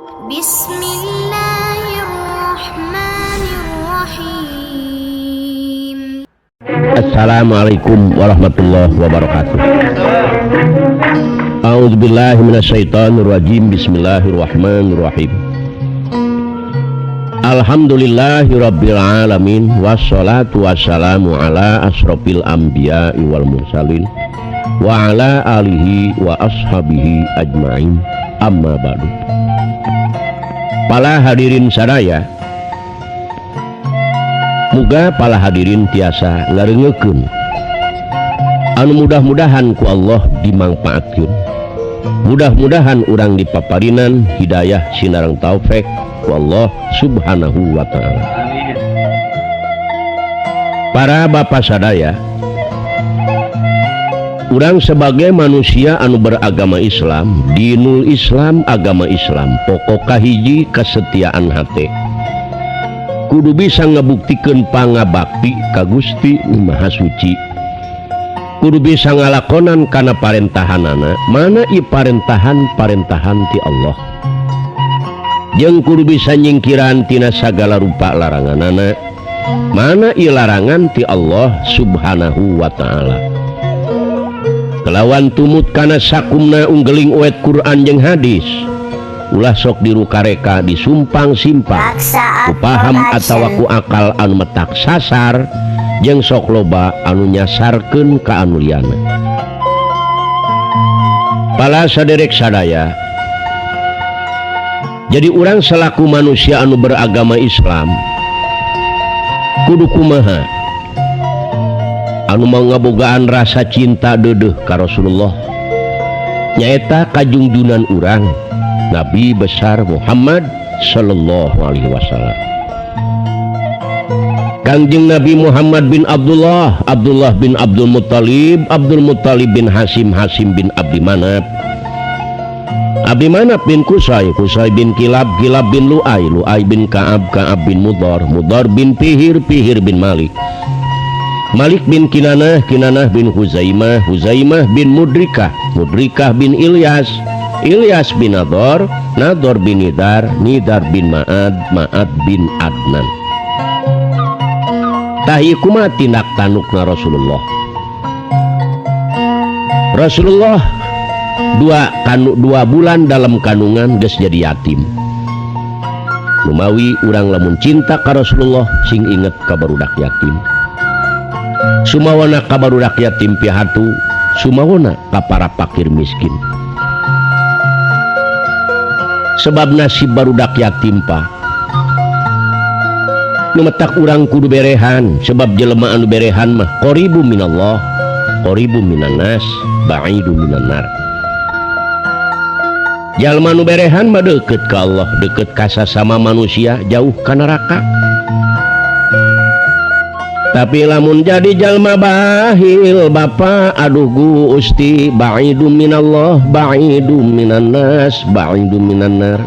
Bismillahirrahmanirrahim. Assalamualaikum warahmatullahi wabarakatuh. A'udzubillahi minasyaitonirrajim. Bismillahirrahmanirrahim. Alhamdulillahirabbil alamin wassalatu wassalamu ala asrofil anbiya'i wal mursalin wa ala alihi wa ashabihi ajmain. Amma ba'du. Para hadirin sadaya, muga para hadirin tiasa ngarengekeun anu mudah-mudahan ku Allah dimangfaatkeun. Mudah-mudahan urang dipaparinan hidayah sinareng taufik ku Allah Subhanahu wa taala. Para bapak sadaya, urang sebagai manusia anu beragama Islam, dinul Islam, agama Islam, pokok kahiji kesetiaan hate. Kudu bisa ngebuktikeun pangabakti ka Gusti Nu Maha Suci. Kudu bisa ngalakonan kana parentahanana, mana ieu parentahan-parentahan ti Allah. Jeung kudu bisa nyingkiran tina sagala rupa laranganana, mana ieu larangan ti Allah Subhanahu wa taala. Kelawan tumut kana sakumna unggeling uet Quran jeung hadis, ulah sok dirukareka disumpang-simpang ku paham atawa ku akal anu metak sasar jeung sok loba anu nyasarkeun ka anu liyana. Pala saderek sadaya, jadi urang selaku manusia anu beragama Islam kudu kumaha anu mau ngabogaan rasa cinta deudeuh ka Rasulullah, nyaeta kajungjunan urang Nabi besar Muhammad sallallahu alaihi wasallam. Kangjeng Nabi Muhammad bin Abdullah, Abdullah bin Abdul Muttalib, Abdul Muttalib bin Hasim, Hasim bin Abdi Manaf, Abdi Manaf bin Kusai, Kusai bin Kilab, Kilab bin Lu'ai, Lu'ai bin Ka'ab, Ka'ab bin Mudhar, Mudhar bin Fihir, Fihir bin Malik, Malik bin Kinanah, Kinanah bin Huzaimah, Huzaimah bin Mudrikah, Mudrikah bin Ilyas, Ilyas bin Nador, Nador bin Nidar, Nidar bin Ma'ad, Ma'ad bin Adnan. Tah ieu kumaha tindak tandukna Rasulullah? Rasulullah 2 bulan dalam kandungan geus jadi yatim. Lumawi urang lamun cinta ka Rasulullah sing inget ka barudak yatim. Sumawana ka barudak yatim pihatu, sumawana ka para fakir miskin. Sebab nasib barudak yatim pa nu metak urang kudu berehan, sebab jelema anu berehan mah qaribu minallah, qaribu minan nas, ba'idu minan nar. Jalma nu berehan mah deukeut ka Allah, deukeut ka sasama manusia, jauh ka neraka. Tapi lamun jadi jalma bahil bapa, aduh Gusti, ba'idu minallah, ba'idu minan nas, ba'idu minan nar.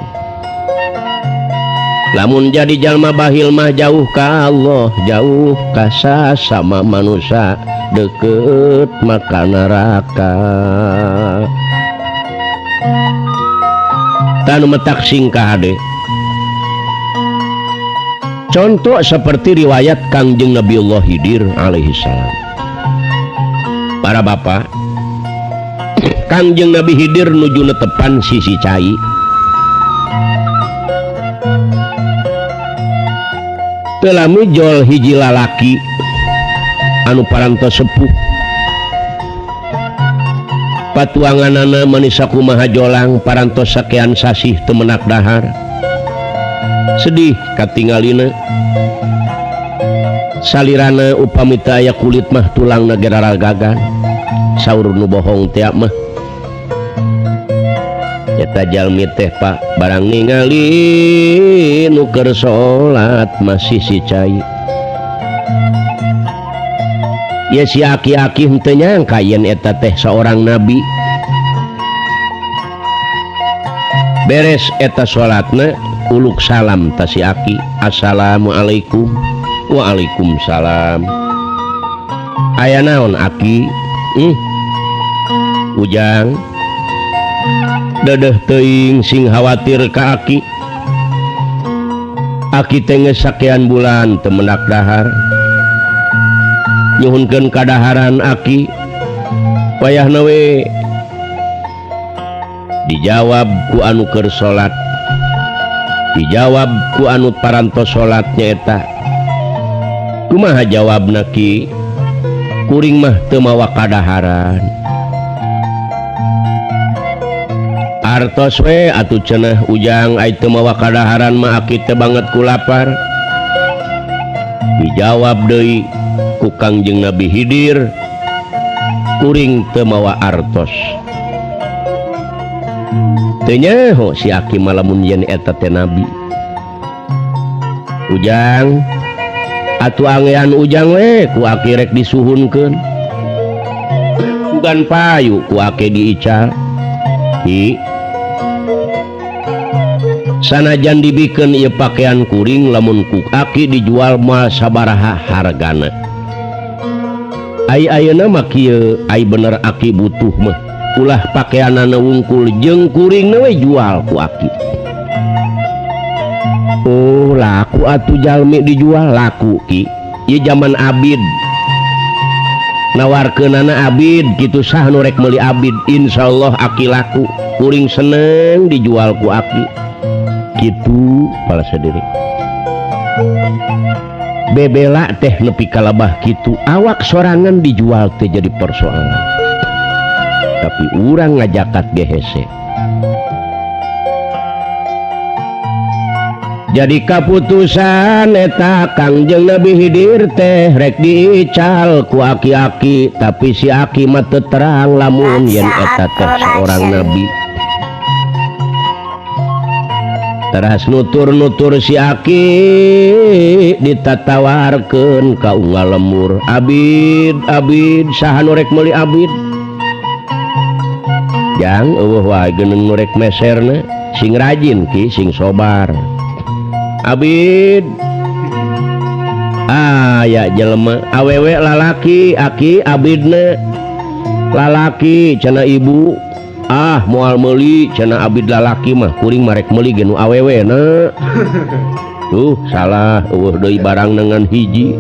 Lamun jadi jalma bahil mah jauh ka Allah, jauh ka sasama manusia, deukeut maka neraka. Tanu metak sing kahade. Contoh seperti riwayat Kangjeng Nabiullah Khidir alaihi salam. Para bapak, Kangjeng Nabi Khidir nuju netepan sisi cai. Teu lami jol hiji lalaki anu parantos sepuh. Patuanganana manis sakumaha jolang parantos sakean sasih teu menak dahar. Sedih katingalina. Salirana upami teu aya kulit mah tulangna ge raragagan. Saur nu bohong teh mah. Eta jalmi teh Pak barang ningali nu keur salat masih si cai. Ya si aki-aki henteu nyangka yen eta teh seorang nabi. Beres eta salatna uluk salam ta si aki. Assalamualaikum. Waalaikumsalam. Aya naon aki? Ujang. Dedeh teuing sing khawatir ka aki. Aki teh geus sakean bulan teu mendak dahar. Nyuhunkeun kadaharan aki. Wayahna we dijawab ku anu keur salat. Dijawab ku anu parantos salat nyaeta. Kumaha jawabna ki? Kuring mah teu mawa kadaharan. Artos we atuh cenah ujang ai teu mawa kadaharan mah aki teh banget ku lapar. Dijawab deui ku Kangjeng Nabi Khidir, kuring teu mawa artos. Teu nyaho si aki mah lamun yen eta teh nabi. Ujang atuh angean ujang we ku aki rek disuhunkeun. Bukan payu ku aki diical. Hi. Sanajan dibikeun ieu pakaian kuring lamun ku aki dijual moal sabaraha hargana. Ai ayeuna mah kieu, ai bener aki butuh mah. Ulah pakaianana wungkul jeung kuringna we jual ku aki. Oh, laku atuh jalmi dijual laku ki. Ieu zaman abid. Nawarkeunana abid kitu sah nu rek meuli abid, insyaallah aki laku. Kuring seneng dijual ku aki. Kitu pala sadiri. Bebela teh nepi kalabah kitu, awak sorangan dijual teh jadi persoalan. Tapi urang ngajakat ge hese. Jadi kaputusan eta Kangjeng Nabi Khidir teh rek diical ku aki-aki, tapi si aki mah teu terang lamun yen eta teh seorang nabi. Teras nutur-nutur si aki ditatawarkeun ka unggal lemur. Abid, abid, saha nu rek meuli abid? Jang eueuh wae geuneung nu rek meserna, sing rajin ki, sing sobar. Abid aya jelema awewe lalaki aki abidna lalaki cenah ibu. Ah moal meuli cenah abid lalaki mah, kuring mah rek meuli ge nu awewe na. Tuh salah eueuh deui barang dengan hiji.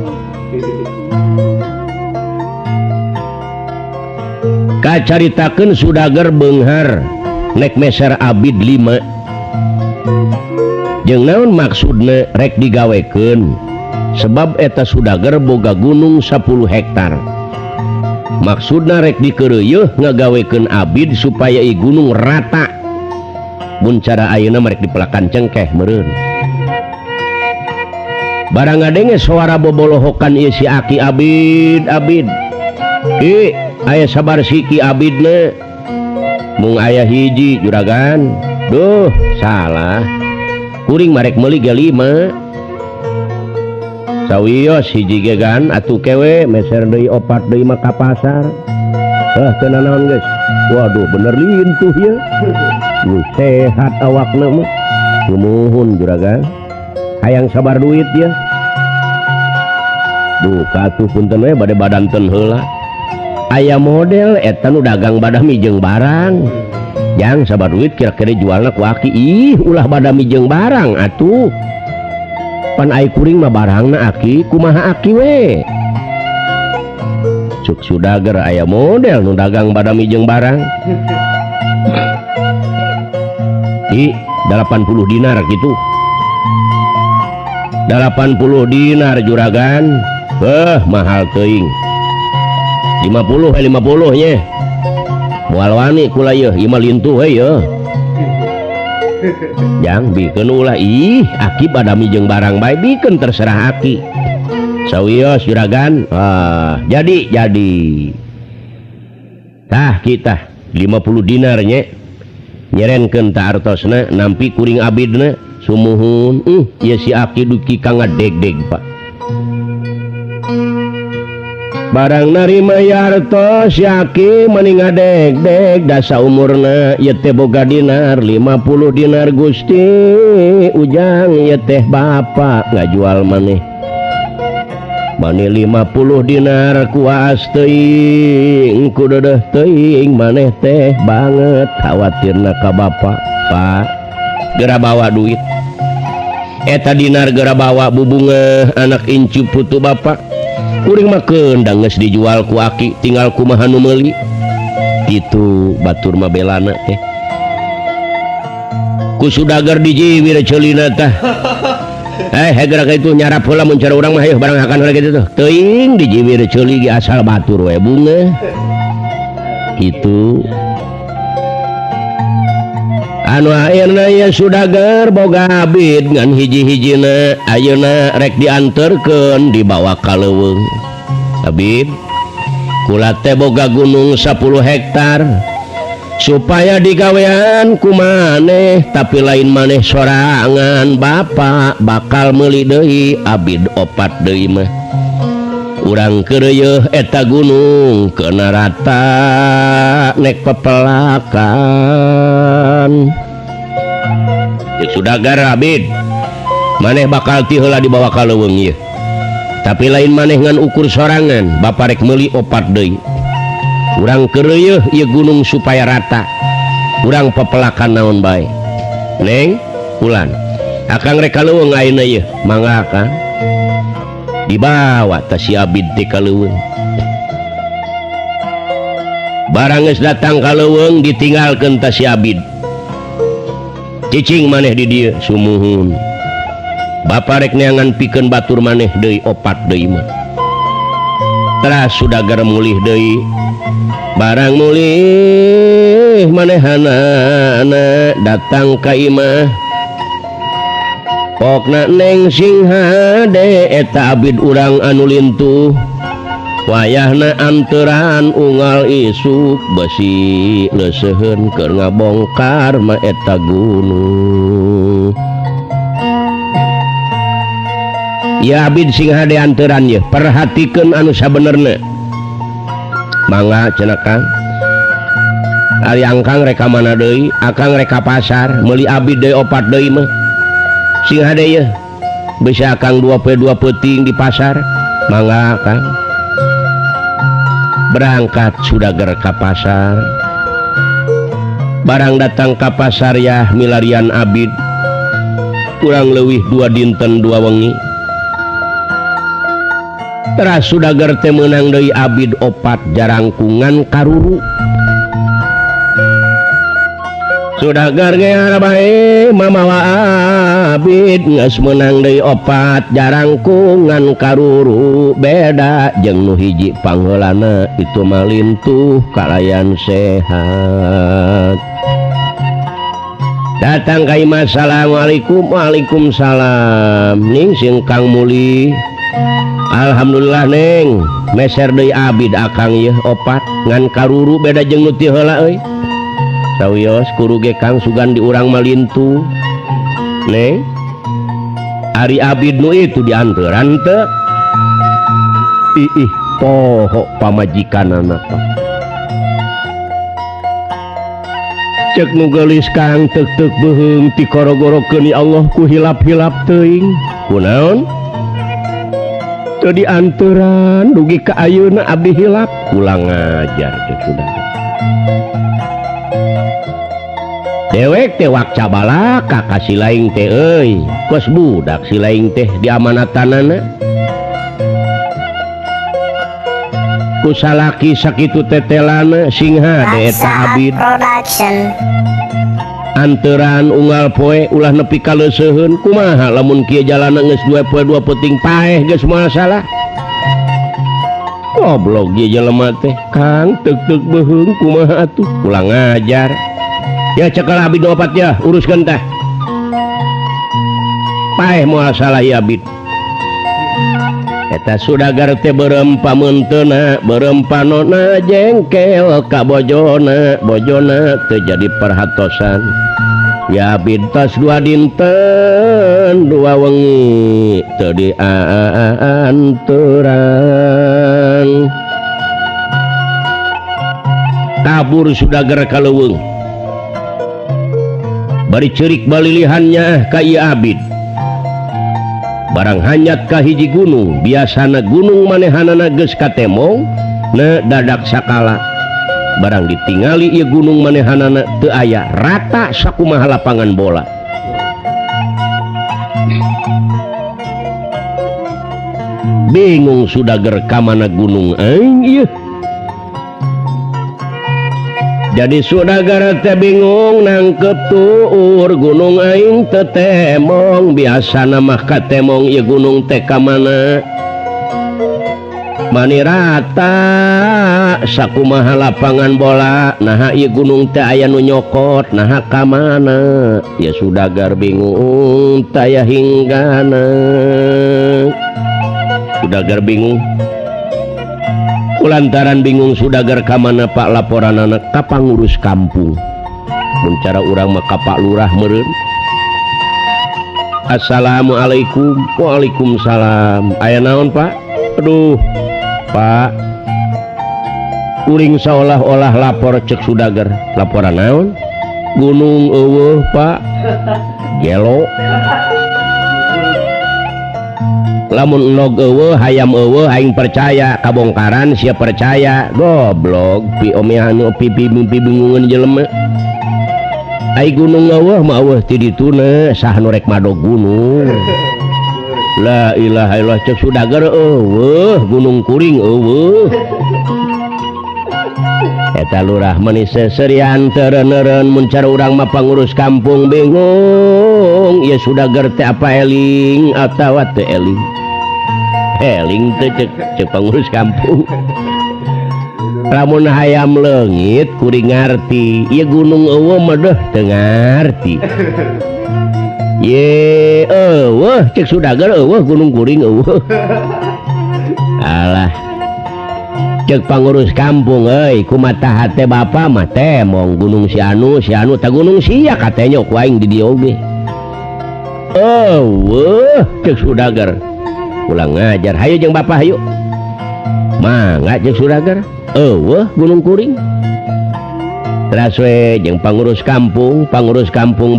Kacaritakeun sudager beunghar nek meser abid 5. Jeung naon maksudna rek digawekeun? Sebab eta sudager boga gunung 10 hektar. Maksudna rek dikeureuyeun ngagawekeun abid supaya i gunung rata. Mun cara ayeuna mah rek dipelakan cengkeh meureun. Barang ngadenge suara bobolohokan ieu si aki abid abid. Ki aya sabar siki abidna. Mung aya hiji juragan. Duh, salah. Kuring marek meuli ge 5. Sawios hiji ge gan atuh kewe meser deui 4 deui mah ka pasar. Heh teu nanaon geus. Waduh bener lintuh ieu. Geus sehat awakna mah. Sumuhun juragan. Hayang sabar duit ya. Duh katuh punten we bade badanten heula. Aya model eta nu dagang badami jeung barang. Jang sabar duit kira-kira jualna ku aki. Ih ulah badami jeung barang atuh. Pan ai kuring mah barangna aki kumaha aki we. Cuk sudager aya model nu dagang badami jeung barang. Ih 80 dinar gitu. 80 dinar juragan. Mahal teuing. 50 50 nya. Moal wani kula yeuh, ieu mah lintuh we yeuh. Jang bikeun ulah ih, aki badami jeung barang bae bikeun terserah aki. Sawios juragan. Ah, jadi. Tah kita 50 dinar nya. Nyerenkeun ta artosna nampi kuring abidna sumuhun. Ieu si aki duki ka ngadegdeg Pak. Barang narima yartos yaki meni ngadegdeg dasa umurna ieu teh boga dinar 50 dinar Gusti ujang ieu teh bapak ngajual maneh. Mani 50 dinar kuas teuing ku deudeuh teuing maneh teh banget khawatirna ka bapak. Pak geura bawa duit eta dinar geura bawa bubunga anak incu putu bapak kuring mah keun geus dijual ku aki tinggal kumaha nu meuli kitu batur mah belana teh ku sudagar dijiwir ceulina tah. Gerak itu nyarap heula mun cara urang mah hayeuh barang hakan heula kitu tuh. Teuing dijiwir ceuli ge asal batur we bunga. Kitu. Anu ayeuna ye sudagar boga abid ngan hiji-hijina ayeuna rek dianterkeun dibawa ka leuweung. Abid kula teh boga gunung 10 hektar supaya digawean ku maneh tapi lain maneh sorangan bapak bakal meuli deui abid opat deui mah urang keureuyeeh eta gunung keuna rata nek pepelakan ya sudagar abid maneh bakal ti heula dibawa ka leuweung ieu tapi lain maneh ngan ukur sorangan bapak rek meuli opat deui urang keureuyeeh ieu gunung supaya rata urang pepelakan naon bae neng ulan akang rek ka leuweung ayeuna ieu mangga akang dibawa teh si abid teh ka leuweung barang geus datang ka leuweung ditinggalkeun teh si abid cicing maneh di dieu sumuhun bapa rek neangan pikeun batur maneh deui opat deui mah teras sudagar mulih deui barang mulih manehanana datang ka imah pokna neng sing hade eta abid urang anu lintuh wayahna anteran unggal isuk besi leuseuheun keur ngabongkar mah eta gunung ya abid sing hade anteran ye perhatikeun anu sabenerna mangga cenah Kang ari angkang rek ka mana deui akang rek ka pasar meuli abid deui opat deui mah sing hade yeuh bisa akang 2 poe 2 peuting di pasar mangga Kang berangkat sudagar ka pasar barang datang ka pasar yah milarian abid kurang leuwih 2 dinten 2 wengi teras sudagar teh meunang deui abid opat jarangkungan karuru sudagar ge bae mamawa abid geus meunang deui opat jarangkungan karuru beda jeung nu hiji pangheulana itu mah lintuh kalayan sehat datang ka imah assalamualaikum waalaikumsalam ning sing Kang Muli alhamdulillah neng meser deui abid akang yeuh opat ngan karuru beda jeung nu ti heula euy sawios kuru ge Kang sugan di urang mah lintuh neng ari abid nu itu dianteran teu iih poho pamajikanana Pak cek nu geulis Kang teuk-teuk beuheung tikoro-gorokeun ya Allah ku hilap-hilap teuing kunaon teu dianteran dugi ka ayeuna abdi hilap ulang ngajar cek sudah dewek teh wakca balaka ka si laing teh euy kos budak si laing teh diamanatanana ku salaki sakitu tetelana sing hade eta abid anteran unggal poe ulah nepi ka leuseuheun kumaha lamun kieu jalana geus 2 poe 2 peuting paeh geus moal salah goblok ieu jelema teh Kang teuk-teuk beuheung kumaha atuh ulang ngajar ya cekel abid opat ya uruskeun teh paeh moal salah ieu abid eta sudagar teh beureum pameunteuna beureum panona jengkel ka bojona bojona teu jadi perhatosan ya abid tos 2 dinten 2 wengi teu dianteran kabur sudagar ka leuweung bari ceurik balilihannya ka ieu abid. Barang hanyat ka hiji gunung, biasana gunung manehanana geus katemong na dadak sakala. Barang ditingali ieu gunung manehanana teu aya, rata sakumaha lapangan bola. Bingung Sudager ka mana gunung aing ieu. Jadi Sudager teh bingung nangkep tuur gunung aing teu temong, biasana mah katemong ieu gunung teh ka mana. Mani rata sakumaha lapangan bola, naha ieu gunung teh aya nu nyokot, naha ka mana. Ya Sudager bingung taya hinggana. Sudager bingung. Kulantaran bingung Sudager ka mana Pak laporanana ka pangurus kampung. Mun cara urang mah ka Pak Lurah meureun. Assalamualaikum. Waalaikumsalam. Aya naon Pak? Aduh, Pak. Kuring seolah-olah lapor cek Sudager. Laporan naon? Gunung eueuh Pak. Gelo. Lamun nog eueuh hayam eueuh aing percaya, kabongkaran sia percaya. Goblok pi omeanu pi bingungeun jelema. Ai gunung eueuh mah eueuh ti dituna, saha nu rek madog gunung. La ilaha illallah cek Sudager eueuh gunung kuring eueuh. Eta lurah meni seserian teu mun cara urang mah pangurus kampung bingung. Ieu Sudager teh apa eling atawa teu eling. Eling teh cek pangurus kampung. Lamun hayam leungit kuring ngarti, ieu gunung eueuh mah deuh teu ngarti. Ye eueuh cek Sudager eueuh gunung kuring eueuh. Alah. Cek pangurus kampung euy, kumaha hate bapa mah temong gunung si anu si anu ta gunung sia katanya ku aing di dieu oge. Eueuh cek Sudager. Ulang ngajar, hayu jeung bapa hayu. Mangga cek Sudager. Eueuh gunung kuring. Teras we jeung pangurus kampung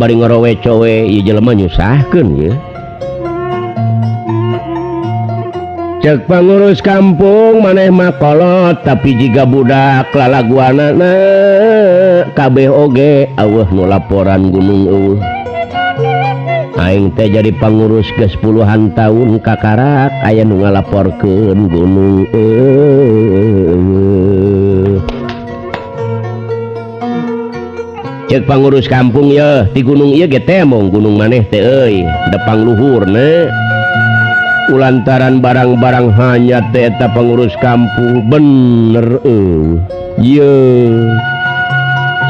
bari ngorowe-cowe ieu jelema nyusahkeun ieu. Cek pangurus kampung maneh mah kolot tapi jiga budak lalaguanana kabeh oge eueuh nu laporan gunung eueuh. Aing teh jadi pangurus geus puluhan tahun kakarak aya nu ngalaporkeun gunung eueuh. Cek pangurus kampung yeuh di gunung ieu ge temong gunung maneh teh euy depang luhurna. Ulantaran barang-barang hanya teh eta pangurus kampung bener eueuh. Yeuh.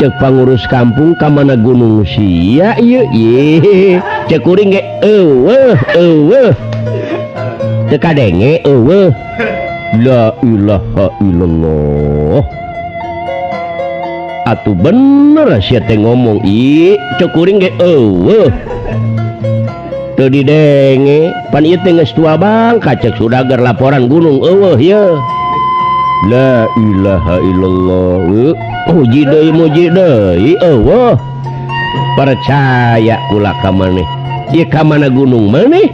Cek pangurus kampung ka mana gunung sia ieu ye. Cek kuring ge eueuh eueuh. Teu kadenge eueuh. La ilaha illallah. Atuh bener sia teh ngomong ieu cek kuring ge eueuh. Teu didenge pan ieu teh geus tua bangka cek Sudager laporan gunung eueuh ye. La ilaha illallah. Muji deui eueuh. Percaya kula ka maneh. Ieu ka mana gunung maneh?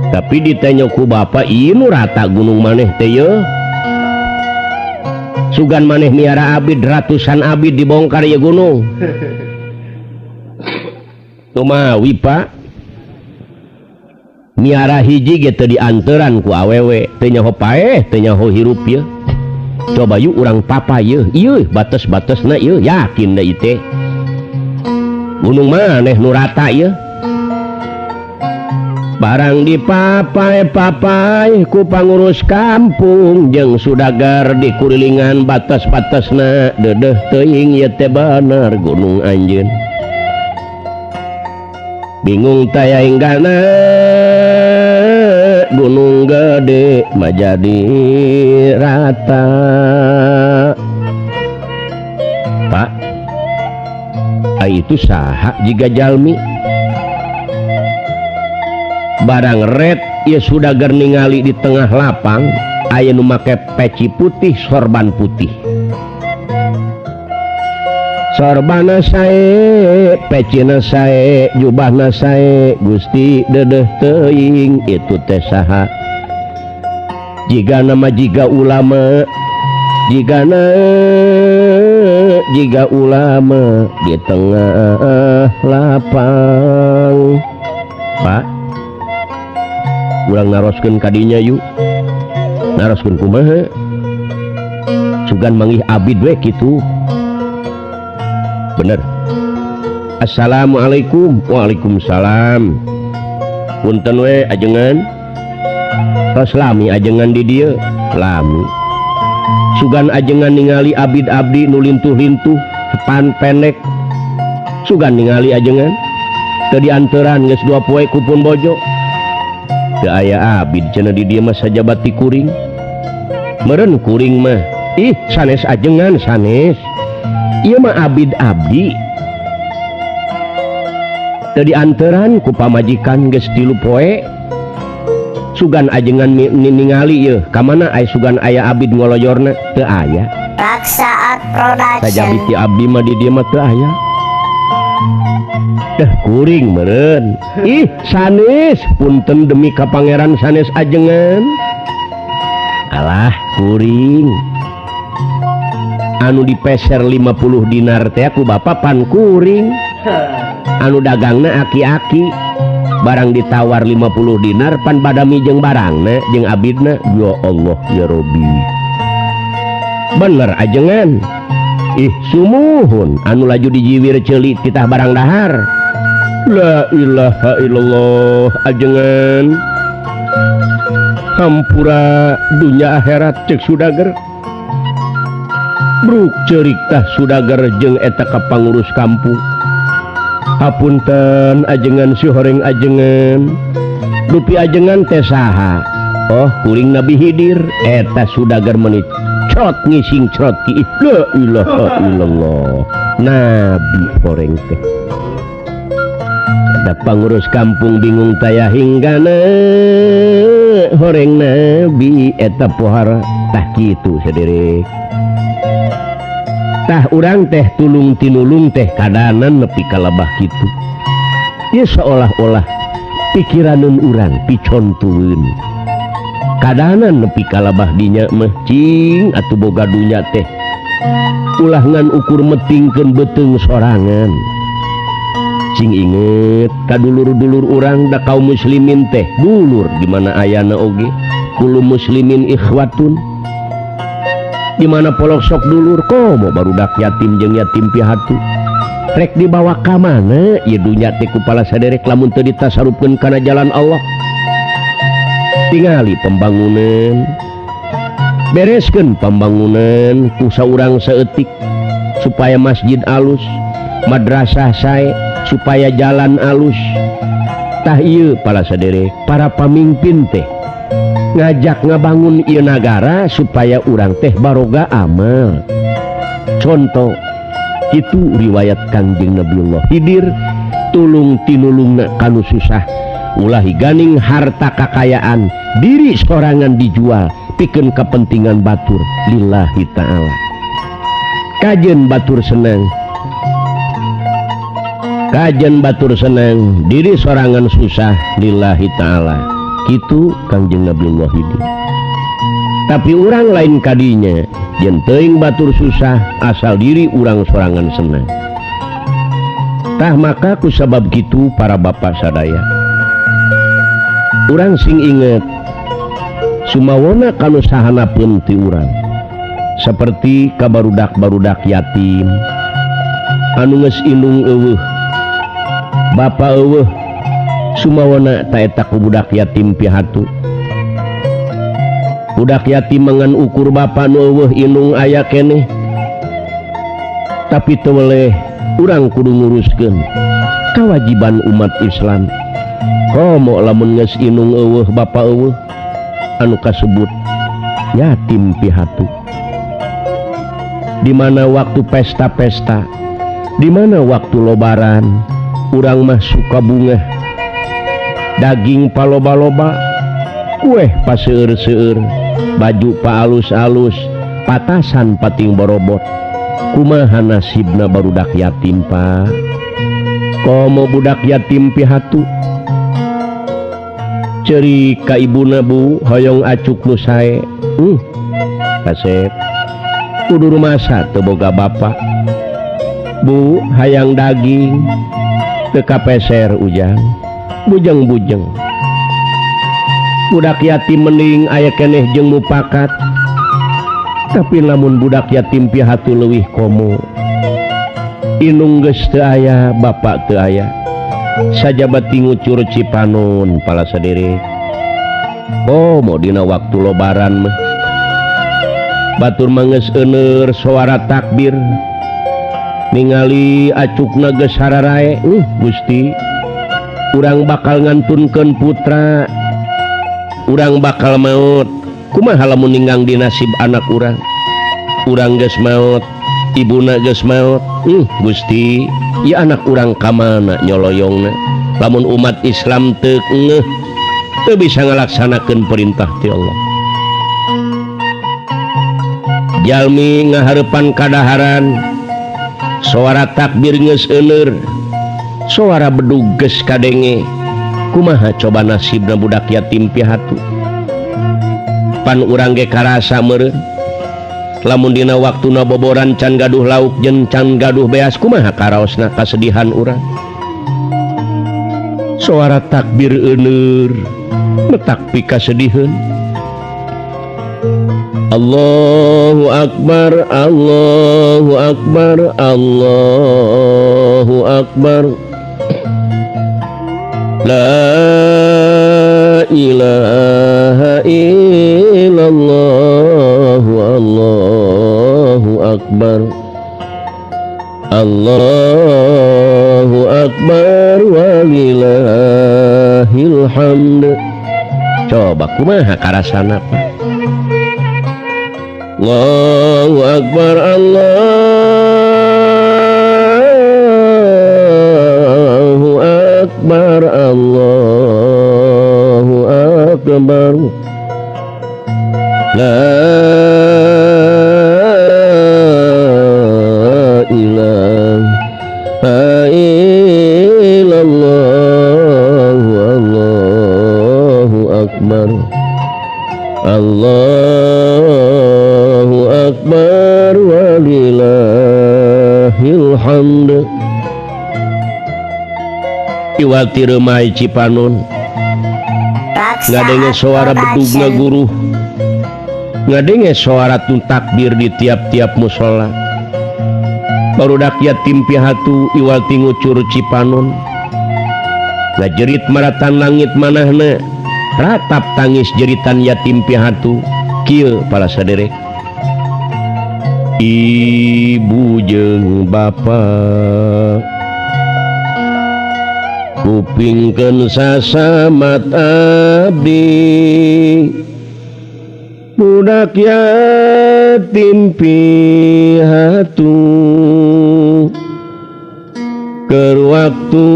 Tapi ditanya ku bapa ieu nu rata gunung maneh teh ye. Sugan maneh miara abid ratusan abid dibongkar ieu gunung. Kumawi Pak? Miara hiji ge teu dianteran ku awewe, teu nyaho paeh, teu nyaho hirup ye. Coba yuk urang papa ye, ieu batas-batasna ieu yakin da ieu teh. Gunung maneh nu rata ieu. Barang dipapai-papai ku pangurus kampung jeung Sudager di kurilingan batas-batasna deudeuh teuing ieu teh bener gunung anjeun. Bingung taya hinggana gunung gede majadi rata. Pak, ai itu saha jiga jalmi? Barang red ya Sudager ningali di tengah lapang aya nu make peci putih sorban putih. Sorbana sae, pecina sae, jubahna sae, Gusti dedeh teuing itu teh saha. Jiga nama jiga ulama, jigana jiga ulama di tengah lapang. Pak, urang naroskeun kadinya yuk. Naroskeun kumaha? Sugan manggih abid we kitu. Bener. Assalamualaikum. Waalaikumsalam. Punten we ajengan. Tos lami ajengan di dieu. Lami. Sugan ajengan ningali abid abdi nu lintuh-lintuh pan pendek. Sugan ningali ajengan. Teu dianteran geus 2 poe ku pun bojo. Teu aya abid cenah di dieu mah sajabati kuring. Meureun kuring mah. Ih, sanes ajengan sanes. Ieu mah abid abdi. Teu dianteran ku pamajikan geus 3 poe. Sugan ajengan ningali yeuh ka mana aya sugan aya abid ngoloyorna teu aya. Raksaat Production. Sajabiti abdi mah di dieu mah teu aya. Teh kuring meureun. Ih, sanes punten demi ka pangeran sanes ajengan. Alah kuring. Anu dipeser 50 dinar teh ku bapak pan kuring. Anu dagangna aki-aki. Barang ditawar 50 dinar pan badami jeung barangna jeung abidna. Ya Allah ya Robi. Bener ajengan. Ih sumuhun anu laju dijiwir ceuli titah barang dahar. La ilaha illallah ajengan. Hampura dunya akhirat cek sudager. Bruk ceurik tah sudager jeung eta ka pangurus kampung. Hapunten ajengan si horeng ajengan. Dupi ajengan teh saha? Oh kuring Nabi Hidir. Eta sudager menit crot ngising crot ki. La ilaha illallah. Nabi horeng teh. Ada pangurus kampung bingung taya hinggana horeng Nabi eta pohara tah kitu sederek. Tah urang teh tulung tinulung teh kadanan nepi ka lebah kitu. Ieu seolah-olah pikiranun urang picontueun. Kadanan nepi ka lebah dinya mah cing atuh boga dunya teh. Ulah ngan ukur metingkeun beuteung sorangan. Cing inget ka dulur-dulur urang da kaum muslimin teh dulur di mana ayana oge kullu muslimin ikhwatun. Di mana polok sok dulur komo barudak yatim jeung yatim piatu. Rek dibawa ka mana ieu dunya teh ku pala saderek lamun teu ditasarupkeun kana jalan Allah. Tingali pembangunan. Bereskeun pembangunan ku saurang saeutik supaya masjid alus, madrasah sae, supaya jalan alus. Tah ieu pala saderek para pamimpin teh ngajak ngabangun ieu nagara supaya urang teh baroga amal. Contoh itu riwayat Kangjeng Nabiullah Hidir tulung tinulungna kanu susah ulah ganing harta kakayaan diri sorangan dijual pikeun kepentingan batur lillahi ta'ala. Kajen batur senang, kajen batur senang diri sorangan susah lillahi ta'ala. Kitu Kangjeng Nabiullah Hidir. Tapi urang lain kadinya yen teuing batur susah asal diri urang sorangan senang. Tah maka ku sabab kitu para bapak sadaya urang sing inget sumawona kanu sahanapeun ti urang seperti ka barudak-barudak yatim anu geus indung eueuh bapa eueuh sumawona ta eta ku budak yatim pihatu. Budak yatim mangan ukur bapa nu eueuh indung aya keneh tapi teu weleh urang kudu nguruskeun kawajiban umat Islam. Komo lamun geus indung eueuh bapa eueuh anu kasebut yatim pihatu. Di mana waktu pesta-pesta, di mana waktu lebaran, urang mah suka bungah. Daging paloba-loba, kueh paseueur-seueur, baju pa alus-alus, patasan pating borobot. Kumaha nasibna barudak yatim Pak? Komo budak yatim pihatu ceri ka ibuna bu hoyong acuk nu sae. Kasep kudu rumasa teu boga bapa. Bu hayang daging teu kapeser ujang. Bujeng-bujeng. Budak yatim mending aya keneh jeung mupakat. Tapi lamun budak yatim pihatu leuwih komo. Inung geus teu aya, bapak teu aya. Sajaba tingucur Cipanon pala sadere. Komo dina waktu lebaran mah. Batur mah geus euneur suara takbir. Ningali acukna geus hararae, Gusti. Urang bakal ngantunkeun putra. Urang bakal maut. Kumaha lamun ninggang di nasib anak urang? Urang geus maot, ibuna geus maot. Gusti, ya anak urang ka mana nyoloyongna? Lamun umat Islam teu ngeuh, teu bisa ngalaksanakeun perintah ti Allah. Jalmi ngahareupan kadaharan, suara takbir geus euneur, suara bedug geus kadenge. Kumaha coba nasibna budak yatim piatu? Pan urang ge karasa meureun. Lamun dina waktuna boboran can gaduh lauk jeung can gaduh beas, kumaha karaosna kasedihan urang? Suara takbir euneur metak pikasediheun. Allahu akbar, Allahu akbar, Allahu akbar. La ilaha illallah, Allahu akbar, Allahu akbar, walillahil hamd. Coba kumaha karasana Pak? Allahu akbar, Allahu akbar, Allahu akbar. La ilaha illallah, Allahu akbar, Allahu akbar, walillahil hamd. Iwati remai Cipanon ngadenge suara bedug ngaguruh, ngadenge suara takbir di tiap-tiap musola. Barudak yatim pihatu iwati ngucur Cipanon, ngajerit maratan langit manahna, ratap tangis jeritan yatim pihatu. Kieu para saderek, ibu jeung bapa kupingkeun sasamat abdi, budak yatim pihatu keur waktu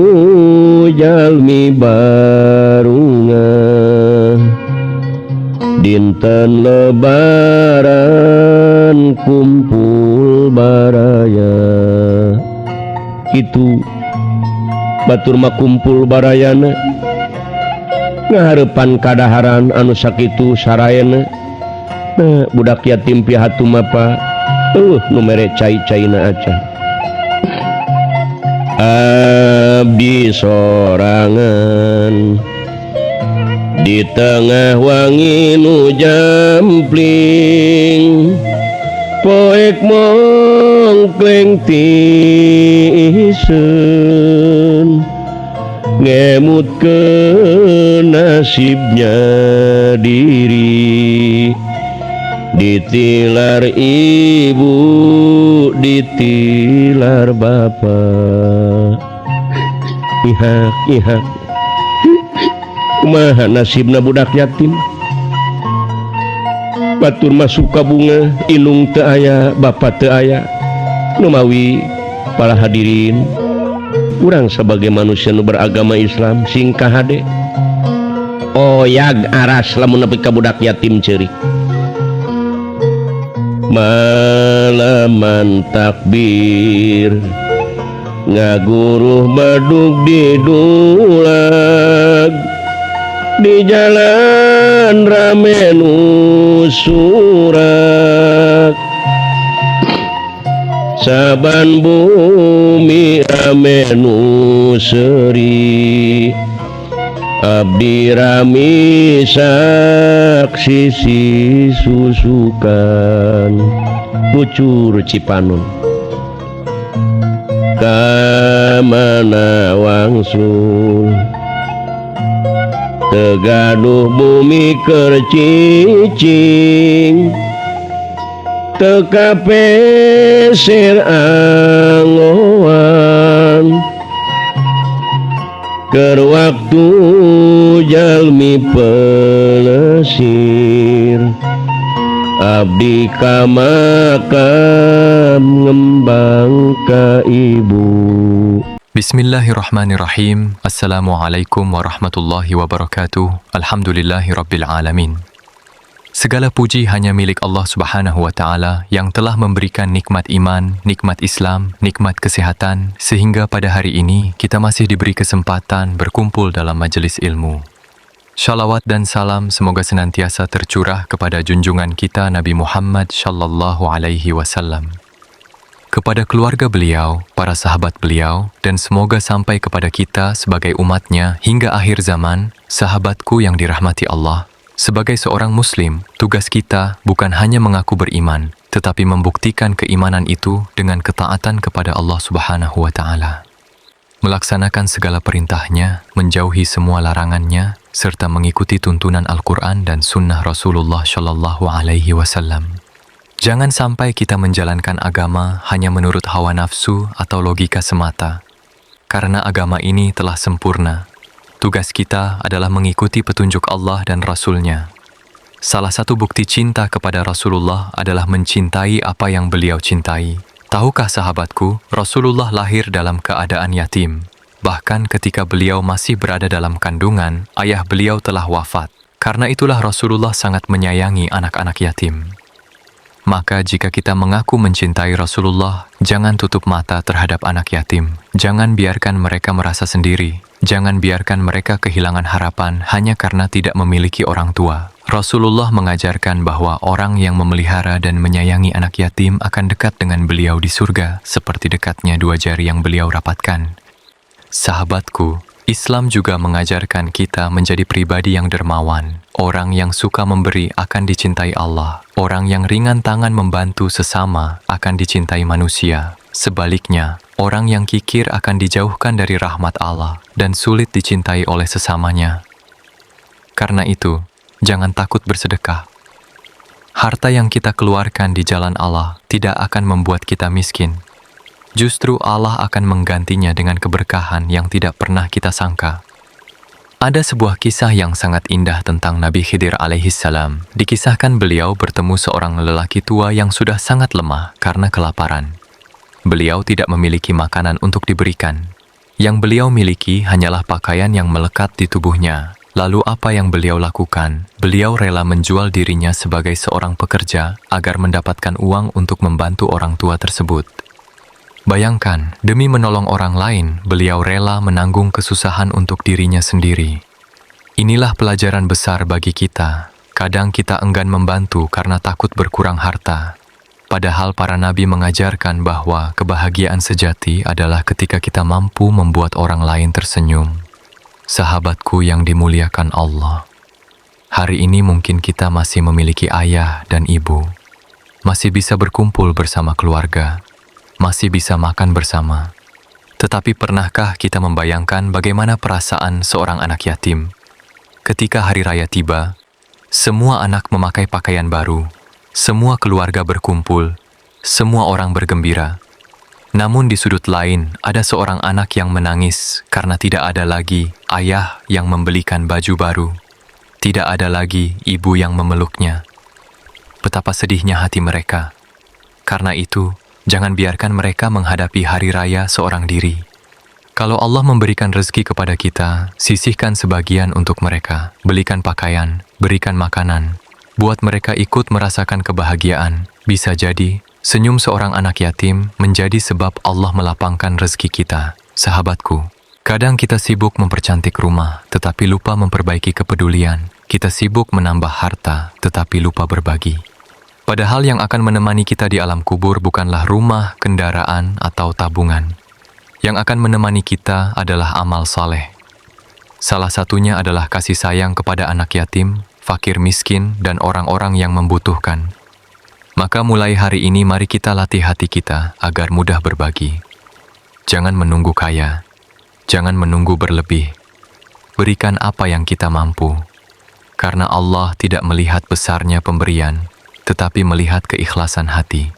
jalmi barunga, dinten lebaran kumpul baraya. Kitu batur mah kumpul barayana, ngahareupan kadaharan anu sakitu saraena. Nah, budak yatim pihatu mah Pak, nu mere cai-caina acan. Abdi sorangan di tengah wangi nu jampling, poek mongkleng tiiseun, ngemutkeun nasibnya diri. Ditilar ibu, ditilar bapa. Ihak, ihak. Kumaha nasibna budak yatim? Batur masuk ka bunga, inung teu aya, bapa teu aya. Numawi para hadirin, urang sebagai manusia nu beragama Islam sing kahade. Oyag aras lamun nepi ka budak yatim ceurik. Malaman takbir ngaguruh badug didulag di jalan rame nu surak saban bumi rame nu seuri abdi rami saksi si susukan kucur Cipanon ka mana wangsul teu gaduh bumi keur cicing teu kapeser angoan keur waktu jalmi pelesir abdi ka makam ngembang ka ibu. Bismillahirrahmanirrahim. Assalamualaikum warahmatullahi wabarakatuh. Alhamdulillahi rabbil alamin. Segala puji hanya milik Allah Subhanahu wa taala yang telah memberikan nikmat iman, nikmat Islam, nikmat kesihatan sehingga pada hari ini kita masih diberi kesempatan berkumpul dalam majelis ilmu. Shalawat dan salam semoga senantiasa tercurah kepada junjungan kita Nabi Muhammad shallallahu alaihi wasallam, kepada keluarga beliau, para sahabat beliau, dan semoga sampai kepada kita sebagai umatnya hingga akhir zaman, sahabatku yang dirahmati Allah. Sebagai seorang Muslim, tugas kita bukan hanya mengaku beriman, tetapi membuktikan keimanan itu dengan ketaatan kepada Allah Subhanahu wa Ta'ala. Melaksanakan segala perintahnya, menjauhi semua larangannya, serta mengikuti tuntunan Al-Quran dan Sunnah Rasulullah Shallallahu Alaihi Wasallam. Jangan sampai kita menjalankan agama hanya menurut hawa nafsu atau logika semata, karena agama ini telah sempurna. Tugas kita adalah mengikuti petunjuk Allah dan Rasul-Nya. Salah satu bukti cinta kepada Rasulullah adalah mencintai apa yang beliau cintai. Tahukah sahabatku, Rasulullah lahir dalam keadaan yatim. Bahkan ketika beliau masih berada dalam kandungan, ayah beliau telah wafat. Karena itulah Rasulullah sangat menyayangi anak-anak yatim. Maka jika kita mengaku mencintai Rasulullah, jangan tutup mata terhadap anak yatim. Jangan biarkan mereka merasa sendiri. Jangan biarkan mereka kehilangan harapan hanya karena tidak memiliki orang tua. Rasulullah mengajarkan bahwa orang yang memelihara dan menyayangi anak yatim akan dekat dengan beliau di surga, seperti dekatnya dua jari yang beliau rapatkan. Sahabatku, Islam juga mengajarkan kita menjadi pribadi yang dermawan. Orang yang suka memberi akan dicintai Allah. Orang yang ringan tangan membantu sesama akan dicintai manusia. Sebaliknya, orang yang kikir akan dijauhkan dari rahmat Allah dan sulit dicintai oleh sesamanya. Karena itu, jangan takut bersedekah. Harta yang kita keluarkan di jalan Allah tidak akan membuat kita miskin. Justru Allah akan menggantinya dengan keberkahan yang tidak pernah kita sangka. Ada sebuah kisah yang sangat indah tentang Nabi Khidir alaihi salam. Dikisahkan beliau bertemu seorang lelaki tua yang sudah sangat lemah karena kelaparan. Beliau tidak memiliki makanan untuk diberikan. Yang beliau miliki hanyalah pakaian yang melekat di tubuhnya. Lalu apa yang beliau lakukan? Beliau rela menjual dirinya sebagai seorang pekerja agar mendapatkan uang untuk membantu orang tua tersebut. Bayangkan, demi menolong orang lain, beliau rela menanggung kesusahan untuk dirinya sendiri. Inilah pelajaran besar bagi kita. Kadang kita enggan membantu karena takut berkurang harta. Padahal para nabi mengajarkan bahwa kebahagiaan sejati adalah ketika kita mampu membuat orang lain tersenyum. Sahabatku yang dimuliakan Allah, hari ini mungkin kita masih memiliki ayah dan ibu, masih bisa berkumpul bersama keluarga, masih bisa makan bersama. Tetapi pernahkah kita membayangkan bagaimana perasaan seorang anak yatim? Ketika hari raya tiba, semua anak memakai pakaian baru, semua keluarga berkumpul, semua orang bergembira. Namun di sudut lain ada seorang anak yang menangis karena tidak ada lagi ayah yang membelikan baju baru. Tidak ada lagi ibu yang memeluknya. Betapa sedihnya hati mereka. Karena itu, jangan biarkan mereka menghadapi hari raya seorang diri. Kalau Allah memberikan rezeki kepada kita, sisihkan sebagian untuk mereka. Belikan pakaian, berikan makanan. Buat mereka ikut merasakan kebahagiaan. Bisa jadi, senyum seorang anak yatim menjadi sebab Allah melapangkan rezeki kita. Sahabatku, kadang kita sibuk mempercantik rumah, tetapi lupa memperbaiki kepedulian. Kita sibuk menambah harta, tetapi lupa berbagi. Padahal yang akan menemani kita di alam kubur bukanlah rumah, kendaraan, atau tabungan. Yang akan menemani kita adalah amal saleh. Salah satunya adalah kasih sayang kepada anak yatim, fakir miskin, dan orang-orang yang membutuhkan. Maka mulai hari ini mari kita latih hati kita agar mudah berbagi. Jangan menunggu kaya, jangan menunggu berlebih. Berikan apa yang kita mampu. Karena Allah tidak melihat besarnya pemberian, tetapi melihat keikhlasan hati.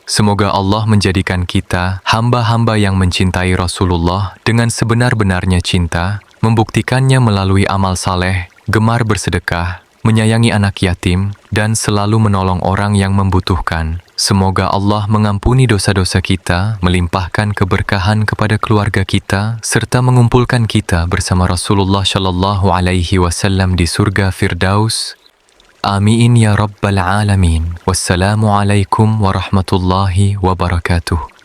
Semoga Allah menjadikan kita hamba-hamba yang mencintai Rasulullah dengan sebenar-benarnya cinta, membuktikannya melalui amal saleh, gemar bersedekah, menyayangi anak yatim, dan selalu menolong orang yang membutuhkan. Semoga Allah mengampuni dosa-dosa kita, melimpahkan keberkahan kepada keluarga kita, serta mengumpulkan kita bersama Rasulullah Shallallahu Alaihi Wasallam di surga Firdaus. Amin ya Rabbal Alamin. Wassalamualaikum warahmatullahi wabarakatuh.